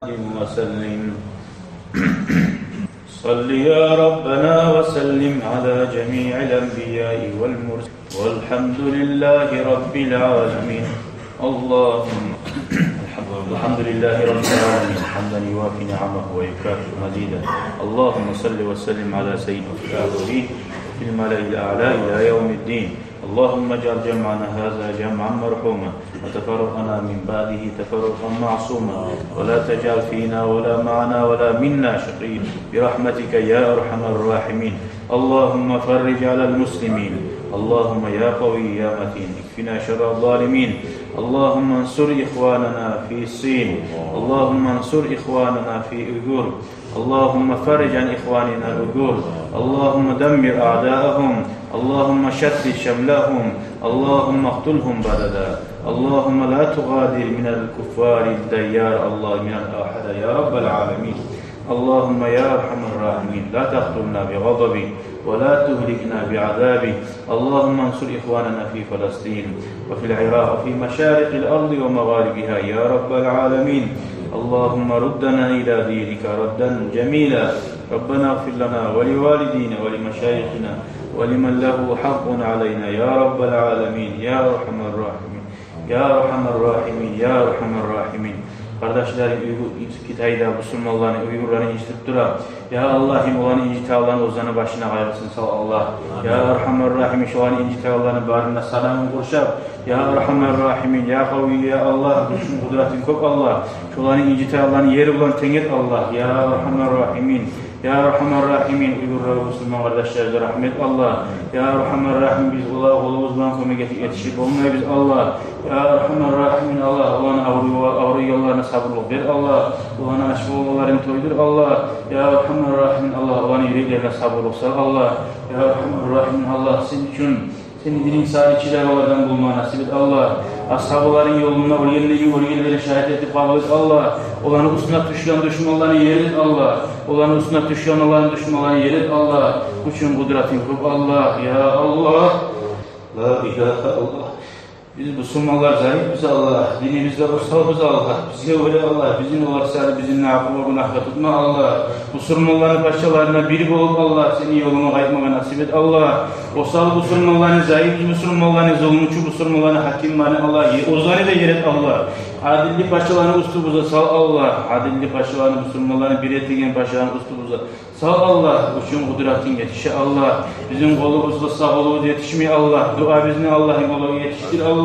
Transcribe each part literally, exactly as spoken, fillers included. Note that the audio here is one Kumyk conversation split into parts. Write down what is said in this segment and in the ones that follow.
وسلم. صل يا ربنا وسلم على جميع الأنبياء والمرسلين. والحمد لله رب العالمين. اللهم الحمد لله رب العالمين، حمدا يوافي نعمه ويكافئ مزيده. اللهم صل وسلم على سيدنا في الأولين وفي الملأ الأعلى إلى يوم الدين. اللهم اجعل جمعنا هذا جمعا مرحوما، وتفرقنا من بعده تفرقا معصوما، ولا تجعل فينا ولا معنا ولا منا شقيا، برحمتك يا أرحم الراحمين. اللهم فرج على المسلمين. اللهم يا قوي يا متين، اكفنا شر الظالمين. اللهم انصر إخواننا في الصين. اللهم انصر إخواننا في أويغور. اللهم فرج عن إخواننا الأويغور. اللهم دمر أعداءهم. اللهم شتت شملهم. اللهم اقتلهم بددا. اللهم لا تغادر من الكفار الديار، الله، من الأحد يا رب العالمين. اللهم يا أرحم الراحمين، لا تقتلنا بغضبك ولا تهلكنا بعذابك. اللهم انصر إخواننا في فلسطين وفي العراق وفي مشارق الأرض ومغاربها يا رب العالمين. اللهم ردنا إلى دينك ردا جميلا. ربنا اغفر لنا ولوالدينا ولمشايخنا ولمن له حق علينا يا رب العالمين، يا أرحم الراحمين، يا أرحم الراحمين، يا أرحم الراحمين. Къардашларым, уьйгю-, Китайда бусурманланы, уйгурланы инжитип тура. Я Аллагьым, оланы инжитегенлени оьзлени башына къайгъысын сал, Аллагь. Я Архамар Рахимин, шоланы инжитегенлени барына да саламын къуршап. Я Архамар Рахимин, я Къавий, я Аллагь, гючюнг, къудратынг кёп, Аллагь. Шоланы инжитегенлени ери булан тенг эт, Аллагь. Я Архамар Рахимин, я Архамар Рахимин, уйгурлар, бусурман къардашларыбызгъа рагьмат, Аллагь. Я Архамар Рахимин, биз олагъа къолубуз булан кёмек этип етишип болмайбыз, Аллагь. Я Архамар Рахимин, Аллагь, оланы авруй-, авруйгъанларына сабурлукъ бер, Аллагь. Оланы ач болгъанларын тойдур, Аллагь. Я Архамар Рахимин, Аллагь, оланы юреклерине сабурлукъ сал, Аллагь. Я Архамар Рахимин, Аллагь, сен учун, сени дининг саялы чыдагъанлардан болма насип эт, Аллагь. Асгьабаларынг ёлунда оьлгенлеге, оьлгенлени шагьит этип къабул эт, Аллагь. Оланы уьстюне тюшген душманланы ер эт, Аллагь. Оланы уьстюне тюшген оланы душманланы ер эт, Аллагь. Гючюнг, къудратынг кёп, Аллагь. Я Аллагь. Ла илагьа, Аллагь. Биз бусурманлар заифбиз, Аллагь. Динибизде осалбыз, Аллагь. Бизге гёре, Аллагь, бизин олар саялы, бизин де акъылгъа, гюнагьгъа тутма, Аллагь. Бусурманланы пачаларына бир болуп, Аллагь, сени ёлунга къайтмагъа насип эт, Аллагь. Осал бусурманланы, заиф бусурманланы, зулмучу бусурманланы гьакимлени, Аллагь, е-, оьзлени де ер эт, Аллагь. Адилли пачаланы уьстюбюзге сал, Аллагь. Адилли пачаланы, бусурманланы бир этеген пачаланы уьстюбюзге сал, Аллагь, гючюнг, къудратынг етише, Аллагь. Бизин къолубузгъа, сав къолубуз етишмей, Аллагь. Дуабызны, Аллагьым, олагъа етишдир, Аллагь.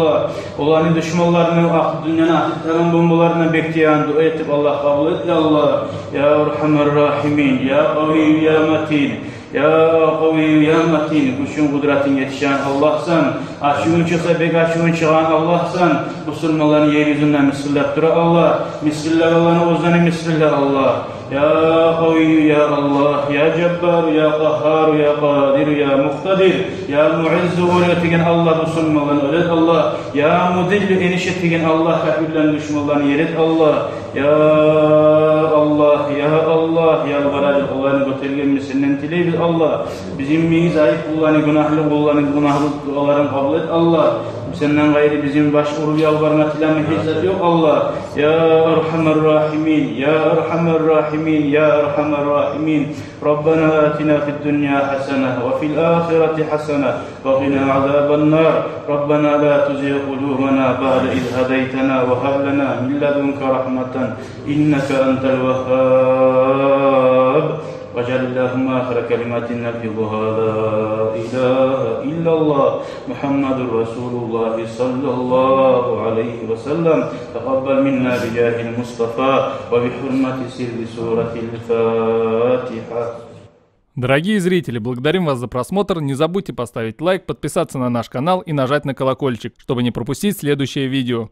Оланы душманларыны, ахы-, дюньяны ахыртагъан бомбаларына бек тиеген дуа этип, Аллагь, къабул эт, я Аллагь. Я Архамар Рахимин, я Къавий, я Матин, я Къавий, я Матин, гючюнг, къудратынг етишеген Аллагьсан. Ачувунг чыкъса, бек ачувунг чыгъагъан Аллагьсан. Бусурманланы ер юзюнде мисгиллеп тура, Аллагь. Мисгиллегенлени оьзлени мисгилле, Аллагь. Я Къавий, я Аллагь, я Жаббар, я Къагьгьар, я Къадир, я Мукътадир, я Муизз, оьр этеген Аллагь, бусурманланы оьр эт, Аллагь. Я Музилл, эниш этеген Аллагь, капирлени, душманланы ер эт, Аллагь. Я Аллагь, я Аллагь, ялбарабыз, оланы гётергенбиз, сенден тилейбиз, Аллагь. Бизин йимик заиф къулланы, гюнагьлы къулланы, гюнагьлы дуаларын къабул эт, Аллагь. Сенден къайры бизин баш уруп ялбарма, тилеме гьеч зат ёкъ, Аллагь. Я Архамар Рахимин, я Архамар Рахимин, я Архамар Рахимин. ربنا آتنا في الدنيا حسنة وفي الآخرة حسنة وقنا عذاب النار. ربنا لا تزغ قلوبنا بعد إذ هديتنا وهب لنا من لدنك رحمة إنك أنت الوهاب. واجعل اللهم آخر كلماتنا في هذا لا إله إلا الله محمد رسول الله صلى الله عليه وسلم. تقبل منا بجاه المصطفى وبحرمة سر سورة الفاتحة. Дорогие зрители, благодарим вас за просмотр. Не забудьте поставить лайк, подписаться на наш канал и нажать на колокольчик, чтобы не пропустить следующее видео.